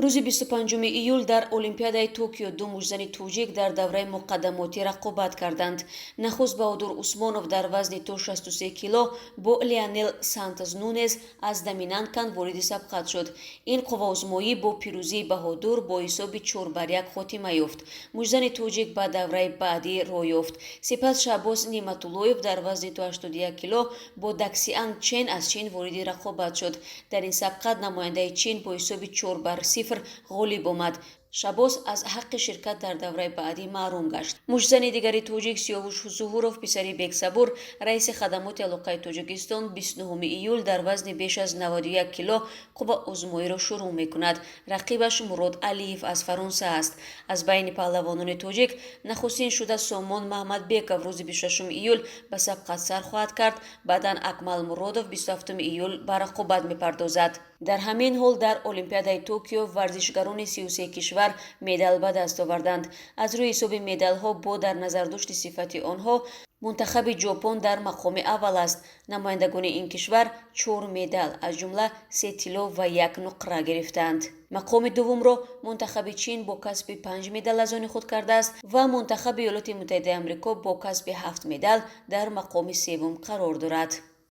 Рӯзи 25 июл дар Олимпиадаи Токио ду муштзани тоҷик дар давраи муқаддамотӣ рақобат карданд. Нахуст Баҳодур Усмонов дар вазни то 63 кило бо Леонел Сантос Нунес аз Доминанкан вориди сабқат шуд. Ин қувваозмоӣ бо пирӯзии Баҳодур бо ҳисоби 4 бар 1 хотима ёфт. Муштзани тоҷик ба давраи баъдӣ роҳ ёфт. Сипас Шаҳбоз Неъматуллоев дар вазни то 81 кило бо Даксиан Чен аз Чин вориди рақобат шуд. Дар ин сабқат намояндаи Чин бо ҳисоби 4 бар 0 ғолиб омад. Шабоз аз ҳаққи ширкат дар давраи баъдӣ маҳрум гашт. Муштзани дигари тоҷик, Сиёвуш Зуҳуров, писари Бексабур, раиси хадамоти алоқаи Тоҷикистон, 29 июл дар вазни беш аз 91 кило қувваозмоиро шурӯъ мекунад. Рақибаш Мурод Алиев аз Фаронса аст. Аз байни паҳлавонони тоҷик нахустин шуда Сомон Маҳмадбеков рӯзи 26 июл ба сабқат сар хоҳад кард. Баъдан Акмал Муродов 27 июл ба рақобат мепардозад. Дар ҳамин ҳол, дар Олимпиадаи Токио варзишгарони 33 кишвар медал ба даст оварданд. Аз рӯи ҳисоби медалҳо бо дар назардошти сифати онҳо мунтахаби Ҷопон дар мақоми аввал аст. Намояндагони ин кишвар чор медал, аз ҷумла се тилло ва як нуқра гирифтаанд. Мақоми дуввумро мунтахаби Чин бо касби панҷ медал аз они худ кардааст ва мунтахаби Иёлоти Муттаҳидаи Амрико бо касби ҳафт медал дар мақоми севум қарор дорад.